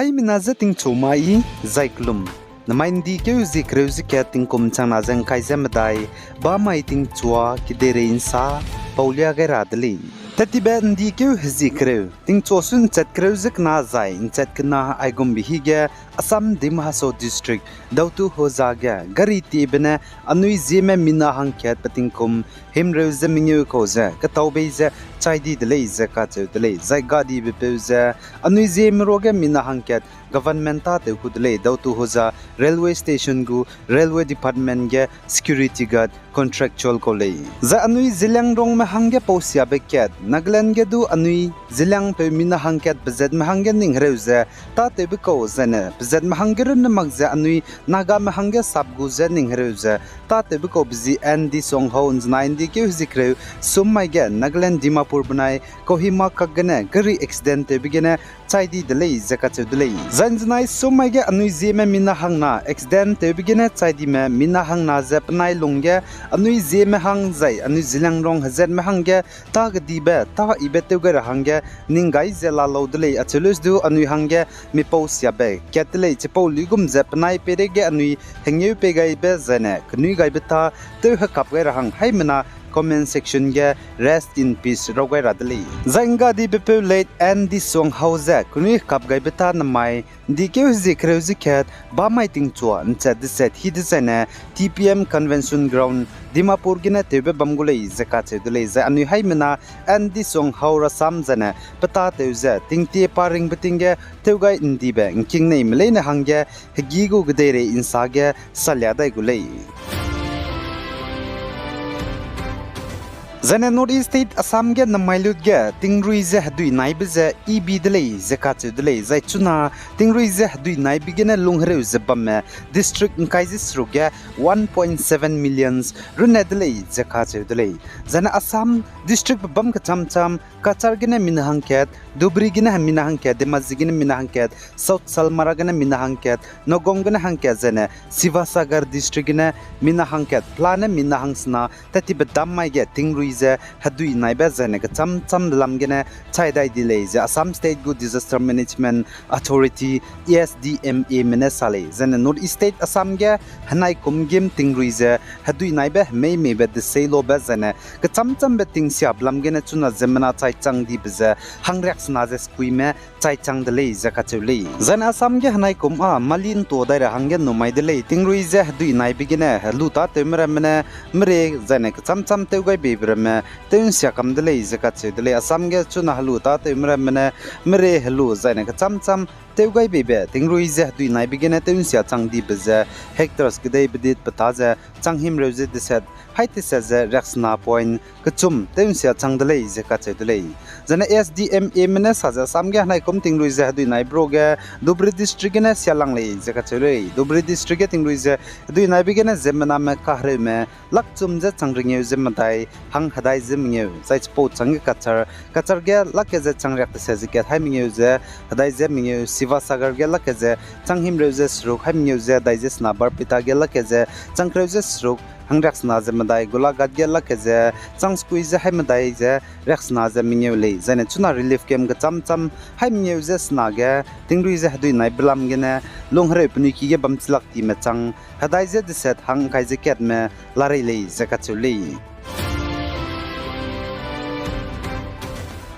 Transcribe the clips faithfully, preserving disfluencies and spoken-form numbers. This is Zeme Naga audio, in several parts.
Haimena je tingchu mai i, zai kelum. Namai ’ndi keu hezie kereu ze kat tingkum changna ze ’ngkai ze medai, bamai tingchua kedeirei ’nsa paulia gai ra de lei. Tettibe ’ndi keu hezie kereu, tingchua su ’nchat kereu ze kena zai ’nchat kena aigumbe hige Assam Dima Hasao District, Dautu Hoza ge gari tiebe ne anui zieme mina hangkat pe tingkum himreu ze mengeu kau ze ketaubei ze chai di de lei ze kacheu de lei. Zai gadibe peu ze anui zieme ruage mina hangkat government tâtew ku de lei, Dautu Hoza railway station gu railway department ge security guard contractual kau lei. Zai anui Zeliangrongme hangge pausiabe kat, Nagaland ge du anui Zeliangpeu mina hangkat pezatme hangge ning hereu ze tâtewbe kau zaine pezatme hangge runne mak ze anui Nagame hangge sap gu ze ning hereu ze tâtewbe kau be zi N D Suanghao ’nzenai ’ndi keu hezie kereu sum mai ge Nagaland Dimapur benai Kohima kak gene gari accident tewbe gene chai di de lei ze kacheu de lei. Zai ’nzenai sum mai ge anui zieme mina hangna accident tewbe gene chai dime mina hangna ze penai lungge anui zieme hang zai anui Zeliangrong hezatme hangge tâ kedibe tâ ibe tew gai ra hangge ning gai ze la lau de lei, acheu leu du anui hangge mipau siabe kat de lei, chipau luigum ze penai peireige anui hengeu pei gaibe zaine kenui gaibe tâ tew hekap gai ra hang haimena comment section ge rest in peace rau gai ra de lei. Zai ’nggadibe peu late N D Suanghao ze kenui hekap gaibe tâ namai ’ndi keu hezie kereu ze kat bamai tingchua ’nchat deset hi dezaine T P M Convention Ground Dimapur gene tewbe bam gu lei ze kacheu de lei. Zai anui haimena N D Suanghao rasam zaine pe tâtew ze tingtie pa ringbe ting ge tew gai ’ndibe ’ngkingnei me leine hangge hegî gu kedeirei ’nsa ge salia dai gu lei. Zaine North East State Assam ge namai lut ge tingrui ze hedui naibe ze ibi de lei ze kacheu de lei. Zai chuna tingrui ze hedui naibe gene lunghereu ze bamme district ’ngkai ze seruk ge one point seven millions runne de lei ze kacheu de lei. Zaine Assam district pe bam kecham cham Cachar gene mina hangkat, Dhubri gene mina hangkat, Dhemaji gene mina hangkat, South Salmara gene mina hangkat, Nagaon gene hangkat zaine Sivasagar district gene mina hangkat pelane mina hangsena tettibe dam mai ge tingrui ze hedui naibe zaine kecham cham lam gene chai dai di lei ze Assam State gu Disaster Management Authority, S D M A me ne sa lei. Zaine North East State Assam ge henai kum gim tingrui ze hedui naibe hemei meibe deseilobe zaine kecham chambe tingsiabe lam gene chuna ziemmena chai chang dibe ze hangriaksena ze sekuime chai chang de lei ze kacheu lei. Zaine Assam ge henai kum â mali ’ntua dai ra hangge numai de lei, tingrui ze hedui naibe gene helu tâtewme ramme ne mere zaine kecham cham tew gai beibe ramme tew ’nsia kam de lei ze kacheu de lei. Assam ge chuna helu tâtewme ramme ne mere helu zaine kecham cham tew gai beibe tingrui ze hedui naibe gene tew ’nsia chang dibe ze hectares kedeibe dit pe tâ ze chang himreu ze deset, hai teset ze riaksena point kechum tew ’nsia chang de lei ze kacheu de lei. Zaine S D M A me ne sa ze Assam ge henai kum tingrui ze hedui naibe ruage Dhubri district gene sialang lei ze kacheu lei. Dhubri district ge tingrui ze hedui naibe gene ziemmename kahereume lakchum ze chang rengeu ze medai hang hedai ze mengeu, zai chipau changge Cachar, Cachar ge lak ke ze chang riak teset ze kat hai mengeu ze hedai ze mengeu, Sivasagar ge lak ke ze chang himreu ze seruk hai mengeu ze hedai ze sena, Barpeta ge lak ke ze chang kereu ze seruk hang riaksena ze medai, Golaghat ge lak ke ze chang sekui ze hai medai ze riaksena ze mengeu lei. Zaine chuna relief camp kecham cham hai mengeu ze sena ge tingrui ze hedui naibe lam gene lunghereu penui ki ge bam chilak time chang hedai ze deset hang ’ngkai ze katme larei lei ze kacheu lei.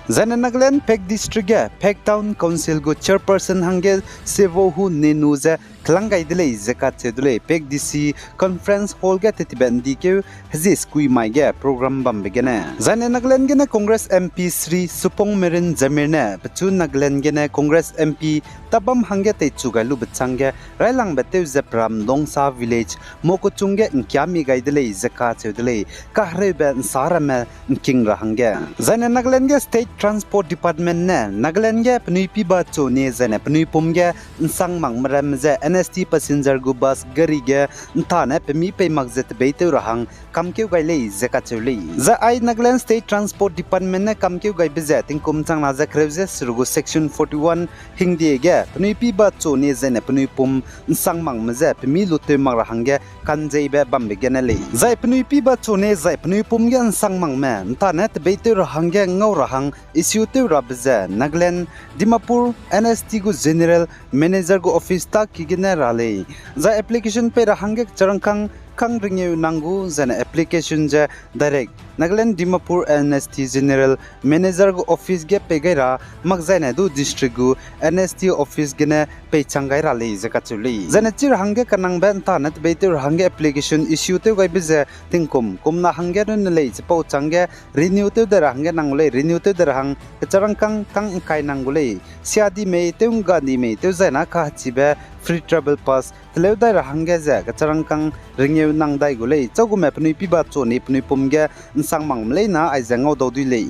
Zaine Nagaland Phek District ge Phek Town Council gu chairperson hangge Sevohu Nenu ze kelang gai de lei ze kacheu de lei. Phek D C Conference Hall ge tettibe ’ndi keu hezie sekui mai ge program bambe gene. Zaine Nagaland gene Congress M P Shri Supong Meren Jamir ne pechu Nagaland gene Congress M P tabam hangge teichu gai lube chângge railangbe tew ze peram Dongsa Village Mokochung ge ’ngkiami gai de lei ze kacheu de lei. Kahereube ’nsa ramme ’ngking ra hangge. Zaine Nagaland ge State Transport Department ne Nagaland ge penui piba chu ne zaine penui pum ge ’nsang makme ramme ze N S T passenger gu bus gari ge ’ntane pemi pei mak ze tebeitew ra hang kamkeu gai lei ze kacheu lei. Zai ai Nagaland State Transport Department ne kamkeu gaibe ze tingkum changna ze kereu ze seruk gu Section forty-one hingdie ge penui piba chune zaine penui pum ’nsang makme je pemi lutew mak ra hangge kanzeibe bambe gene lei. Zai penui piba chune zai penui pum ge ’nsang makme ’ntane tebeitew ra hangge ngau ra hang issue tew rabe ze Nagaland Dimapur N S T gu General Manager gu office ta ki gene ra lei. Zai application pei ra hangge kecharangkâng kang ringeu nang gu zaine application je direct Nagaland Dimapur N S T General Manager gu office ge pei gai ra mak zaine du district gu N S T office gene peichang gai ra lei ze kacheu lei. Zaine chi ra hangge kanangbe ’ntane tebeitew ra hangge application issue tew gaibe ze tingkum kumna hangge runne lei, chipau changge renew tew de ra hangge nang gu lei, renew tew de ra hang kecharangkâng kang ’ngkai nang gu lei. Sia di mei, tew ’ngga di mei, tew zaina kahechibe free travel pass teleu dai ra hangge ze kecharangkâng ringeu nang dai gu lei. Chaugume penui piba chune penui pum ge ’nsang makme leina aize ngaudau dui lei.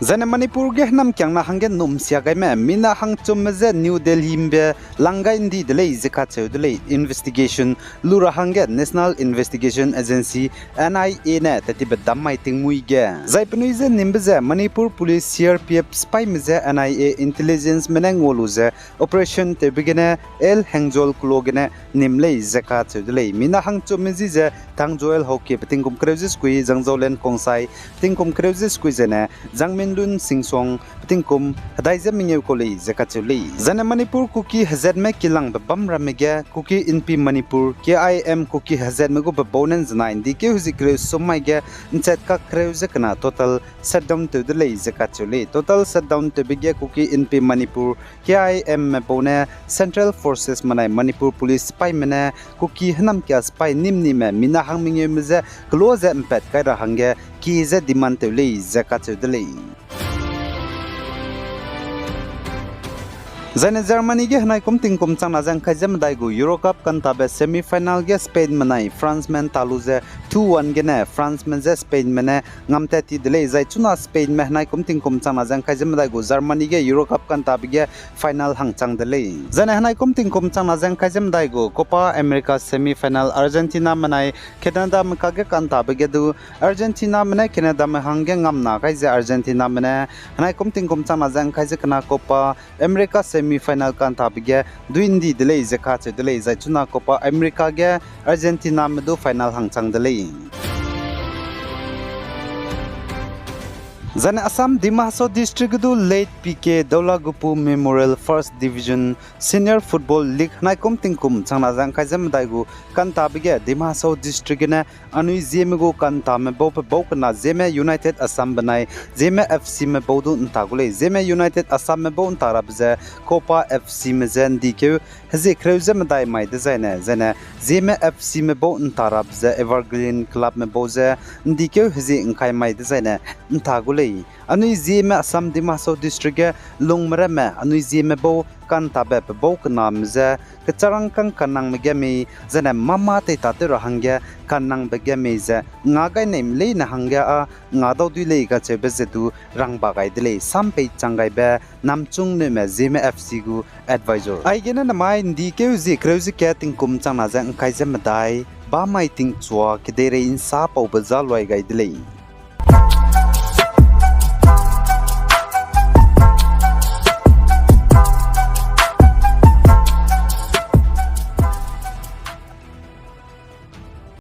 Zaine Manipur ge hênamkiangna hangge ’nnum sia gaime mina hangchumme je New Delhi ’mbe lang gai ’ndi de lei ze kacheu de lei. Investigation lu ra hangge National Investigation Agency, N I A ne tat tibe dam mai tingmuî ge. Zai penui je nimbe ze Manipur Police, C R P F sipaime je N I A intelligenceme ne ngua lu ze operation tewbe gene L Hengzol kelo gene nim lei ze kacheu de lei. Mina hangchumme ji ze Thangjoel Haokip pe tingkum kereu ze sekui, Zangzaolen Kongsai pe tingkum kereu ze sekui zaine Zangminlun Singsuang pe tingkum hedai ze mengeu kau lei ze kacheu lei. Zaine Manipur Kuki hezatme kilangbe bam ramme ge Kuki Inpi Manipur, K I M Kuki hezatme gu pebau ne ’nzenai ’ndikeu hezie kereu sum mai ge ’nchat kak kereu ze kena total shutdown tew de lei ze kacheu lei. Total shutdown tewbe ge Kuki Inpi Manipur, K I M me bau ne Central Forces menai Manipur Police sipaime ne Kuki hênamkia sipai nîm nîme mina hang mengeume je kelo ze ’mpat kai ra hangge kie ze demand tew lei ze kacheu de lei. Zaine Germany ge henaikum tingkum changna ze ’ngkai ze medai gu Euro Cup kantabe semi final ge Spainme nai Franceme ’nta lu ze two one gene Franceme je Spainme ne ngam tat ti de lei. Zai chuna Spainme henaikum tingkum changna ze ’ngkai ze medai gu Germany ge Euro Cup kantabe ge final hangchang de lei. Zaine henaikum tingkum changna ze ’ngkai ze medai gu Copa America semi final Argentiname nai Canadame kage kantabe ge du Argentiname ne Canadame hangge ngamna gai ze Argentiname ne henaikum tingkum changna ze ’ngkai ze kena Copa America semi final kantabe ge dui ’ndi de lei ze kacheu de lei. Zai chuna Copa America ge Argentiname du final hangchang de lei. Zaine Assam Dima Hasao District ge du Late P K Daulagupu Memorial First Division Senior Football League henaikum tingkum changna ze ’ngkai ze medai gu kantabe ge Dima Hasao District gene anui Zeme gu kantame bau pebau kena Zeme United Assam benai Zeme F Cme bau du ’nta gu lei. Zeme United Assamme bau ’nta rabe ze Copa F Cme je ’ndikeu hezie kereu ze medai mai dezaine, zaine Zeme F Cme bau ’nta rabe ze Evergreen Clubme bau ze ’ndikeu hezie ’ngkai mai dezaine ’nta gu lei. Anui Zeme Assam Dima Hasao District ge lungme ramme anui Zeme bau kantabe pebau kename je kecharangkâng kanangme ge mei, zaine mâ-mâ teitatew ra hangge kanangbe ge mei ze nga gai nei me leine hangge â nga dau dui lei kacheube ze du rangba gai de lei. Sam pei chang gaibe Namchung Neume, Zeme F C gu advisor. Aigene namai ’ndikeu zie kereu ze kat tingkum changna ze ’ngkai ze medai, bamai tingchua kedeirei ’nsa paube za luai gai de lei.